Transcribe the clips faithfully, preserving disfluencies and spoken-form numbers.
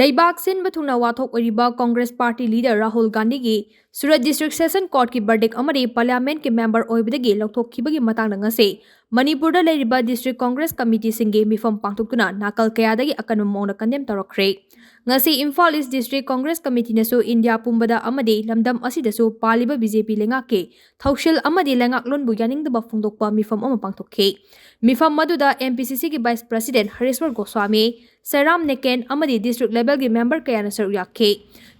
ꯂꯩꯕꯥꯛ ꯁꯤꯟꯕ ꯊꯨꯡꯅ ꯋꯥꯊꯣꯛ ꯑꯣꯏꯔꯤꯕ ꯀꯣꯡꯒ꯭ꯔꯦꯁ ꯄꯥꯔꯇꯤ ꯂꯤꯗꯔ ꯔꯥꯍꯨꯜ ꯒꯥꯟꯙꯤꯒꯤ ꯁꯨꯔꯠ ꯗꯤꯁꯇ꯭ꯔꯤꯛ ꯁꯦꯁꯟ ꯀꯣꯔꯠꯀꯤ ꯕꯔꯗꯤꯛ ꯑꯃꯗꯤ ꯄꯥꯔꯂꯤꯌꯥꯃꯦꯟꯠꯀꯤ ꯃꯦꯝꯕꯔ ꯑꯣꯏꯕꯗꯒꯤ ꯂꯧꯊꯣꯛꯈꯤꯕꯒꯤ ꯃꯇꯥꯡꯗ ꯉꯁꯤ ꯃꯅꯤꯄꯨꯔꯗ ꯂꯩꯔꯤꯕ ꯗꯤꯁꯇ꯭ꯔꯤꯛ ꯀꯣꯡꯒ꯭ꯔꯦꯁ ꯀꯃꯤꯇꯤꯁꯤꯡꯒꯤ ꯃꯤꯐꯝ ꯄꯥꯡꯊꯣꯛꯇꯨꯅ ꯅꯥꯀꯜ ꯀꯌꯥꯗꯒꯤ ꯑꯀꯟꯕ ꯃꯑꯣꯡꯗ ꯀꯟꯗꯦꯝ ꯇꯧꯔꯛꯈ꯭ꯔꯦ꯫ ꯉꯁꯤ ꯏꯝꯐꯥꯜ ꯏꯁ ꯗꯤꯁꯇ꯭ꯔꯤꯛ ꯀꯣꯡꯒ꯭ꯔꯦꯁ ꯀꯃꯤꯇꯤꯅꯁꯨ ꯏꯟꯗꯤꯌꯥ ꯄꯨꯝꯕꯗ ꯑꯃꯗꯤ ꯂꯝꯗꯝ ꯑꯁꯤꯗꯁꯨ ꯄꯥꯜꯂꯤꯕ ꯕꯤ ꯖꯦ ꯄꯤ ꯂꯩꯉꯥꯛꯀꯤ ꯊꯧꯁꯤꯜ ꯑꯃꯗꯤ ꯂꯩꯉꯥꯛꯂꯣꯟꯕꯨ ꯌꯥꯅꯤꯡꯗꯕ ꯐꯣꯡꯗꯣꯛꯄ ꯃꯤꯐꯝ ꯑꯃ ꯄꯥꯡꯊꯣꯛꯈꯤ꯫ ꯃꯤꯐꯝ ꯑꯗꯨꯗ ꯑꯦꯝ ꯄꯤ ꯁꯤ ꯁꯤꯒꯤ ꯚꯥꯏꯁ ꯄ꯭ꯔꯁꯤꯗꯦꯟꯠ ꯍꯔꯦꯁ꯭ꯋꯔ ꯒꯣꯁ꯭ꯋꯥꯃꯤ, ꯁꯦꯔꯥꯝ ꯅꯦꯀꯦꯟ ꯑꯃꯗꯤ ꯗꯤꯁꯇ꯭ꯔꯤꯛ ꯂꯦꯚꯦꯜꯒꯤ ꯃꯦꯝꯕꯔ ꯀꯌꯥꯅ ꯁꯔꯨꯛ ꯌꯥꯈꯤ꯫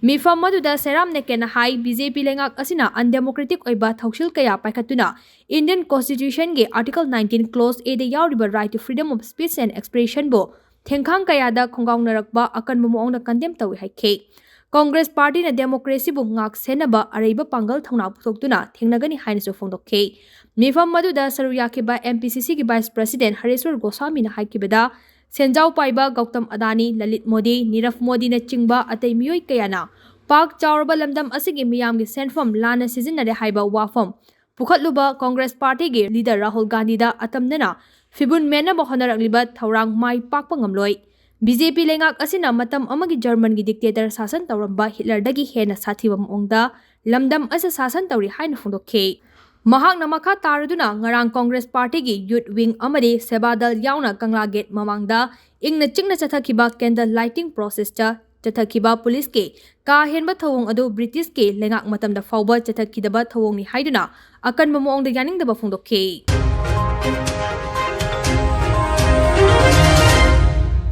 ꯃꯤꯐꯝ ꯑꯗꯨꯗ ꯁꯦꯔꯥꯝ ꯅꯦꯀꯦꯟꯅ ꯍꯥꯏ, ꯕꯤ ꯖꯦ ꯄꯤ ꯂꯩꯉꯥꯛ ꯑꯁꯤꯅ ꯑꯟꯗꯦꯃꯣꯀ꯭ꯔꯦꯇꯤꯛ ꯑꯣꯏꯕ ꯊꯧꯁꯤꯜ ꯀꯌꯥ ꯄꯥꯏꯈꯠꯇꯨꯅ ꯏꯟꯗꯤꯌꯟ ꯀꯣꯟꯁꯇꯤꯇ꯭ꯌꯨꯁꯟꯒꯤ ꯑꯥꯔꯇꯤꯀꯜ ꯅꯥꯏꯟꯇꯤꯟ ꯀ꯭ꯂꯣꯖ ꯑꯦꯗ ꯌꯥꯎꯔꯤꯕ right to freedom of speech and expressionꯕꯨ ꯊꯦꯡꯈꯥꯡ ꯀꯌꯥꯗ ꯈꯣꯡꯒꯥꯎꯅꯔꯛꯄ ꯑꯀꯟꯕ ꯃꯑꯣꯡꯗ ꯀꯟꯗꯦꯝ ꯇꯧꯏ ꯍꯥꯏꯈꯤ꯫ ꯀꯣꯡꯒ꯭ꯔꯦꯁ ꯄꯥꯔꯇꯤꯅ ꯗꯦꯃꯣꯀ꯭ꯔꯦꯁꯤꯕꯨ ꯉꯥꯛ ꯁꯦꯟꯅꯕ ꯑꯔꯩꯕ ꯄꯥꯡꯒꯜ ꯊꯧꯅꯥ ꯄꯨꯊꯣꯛꯇꯨꯅ ꯊꯦꯡꯅꯒꯅꯤ ꯍꯥꯏꯅꯁꯨ ꯐꯣꯡꯗꯣꯛꯈꯤ꯫ ꯃꯤꯐꯝ ꯑꯗꯨꯗ ꯁꯔꯨꯛ ꯌꯥꯈꯤꯕ ꯑꯦꯝ ꯄꯤ ꯁꯤ ꯁꯤꯒꯤ ꯚꯥꯏꯁ ꯄ꯭ꯔꯁꯤꯗꯦꯟꯠ ꯍꯔꯦꯁ꯭ꯋꯔ ꯒꯣꯁ꯭ꯋꯥꯃꯤꯅ ꯍꯥꯏꯈꯤꯕꯗ, ꯁꯦꯟꯖꯥꯎ ꯄꯥꯏꯕ ꯒꯧꯇꯝ ꯑꯗꯥꯅꯤ, ꯂꯂꯤꯠ ꯃꯣꯗꯤ, ꯅꯤꯔꯕ ꯃꯣꯗꯤꯅꯆꯤꯡꯕ ꯑꯇꯩ ꯃꯤꯑꯣꯏ ꯀꯌꯥꯅ ꯄꯥꯛ ꯆꯥꯎꯔꯕ ꯂꯝꯗꯝ ꯑꯁꯤꯒꯤ ꯃꯤꯌꯥꯝꯒꯤ ꯁꯦꯟꯐꯝ ꯂꯥꯟꯅ ꯁꯤꯖꯤꯟꯅꯔꯦ ꯍꯥꯏꯕ ꯋꯥꯐꯝ ꯄꯨꯈꯠꯂꯨꯕ ꯀꯣꯡꯒ꯭ꯔꯦꯁ ꯄꯥꯔꯇꯤꯒꯤ ꯂꯤꯗꯔ ꯔꯥꯍꯨꯜ ꯒꯥꯟꯙꯤꯗ ꯑꯇꯝꯅꯅ ꯐꯤꯕꯨꯟ ꯃꯦꯟꯅꯕ ꯍꯣꯠꯅꯔꯛꯂꯤꯕ ꯊꯧꯔꯥꯡ ꯃꯥꯏ ꯄꯥꯛꯄ ꯉꯝꯂꯣꯏ꯫ ꯕꯤ ꯖꯦ ꯄꯤ ꯂꯩꯉꯥꯛ ꯑꯁꯤꯅ ꯃꯇꯝ ꯑꯃꯒꯤ ꯖꯔꯃꯟꯒꯤ ꯗꯤꯛꯇꯦꯇꯔ ꯁꯥꯁꯟ ꯇꯧꯔꯝꯕ ꯍꯤꯠꯂꯔꯗꯒꯤ ꯍꯦꯟꯅ ꯁꯥꯊꯤꯕ ꯃꯑꯣꯡꯗ ꯂꯝꯗꯝ ꯑꯁꯤ ꯁꯥꯁꯟ ꯇꯧꯔꯤ ꯍꯥꯏꯅ ꯐꯣꯡꯗꯣꯛꯈꯤ꯫ ꯃꯍꯥꯛꯅ ꯃꯈꯥ ꯇꯥꯔꯗꯨꯅ ꯉꯔꯥꯡ ꯀꯣꯡꯒ꯭ꯔꯦꯁ ꯄꯥꯔꯇꯤꯒꯤ ꯌꯨꯠ ꯋꯤꯡ ꯑꯃꯗꯤ ꯁꯦꯕꯥ ꯗꯜ ꯌꯥꯎꯅ ꯀꯪꯂꯥ ꯒꯦꯠ ꯃꯃꯥꯡꯗ ꯏꯪꯅ ꯆꯤꯛꯅ ꯆꯠꯊꯈꯤꯕ candle lighting processꯇ ꯆꯠꯊꯈꯤꯕ ꯄꯨꯂꯤꯁꯀꯤ ꯀꯥ ꯍꯦꯟꯕ ꯊꯧꯑꯣꯡ ꯑꯗꯨ ꯕ꯭ꯔꯤꯇꯤꯁꯀꯤ ꯂꯩꯉꯥꯛ ꯃꯇꯝꯗ ꯐꯥꯎꯕ ꯆꯠꯊꯈꯤꯗꯕ ꯊꯧꯑꯣꯡꯅꯤ ꯍꯥꯏꯗꯨꯅ ꯑꯀꯟꯕ ꯃꯑꯣꯡꯗ ꯌꯥꯅꯤꯡꯗꯕ ꯐꯣꯡꯗꯣꯛꯈꯤ꯫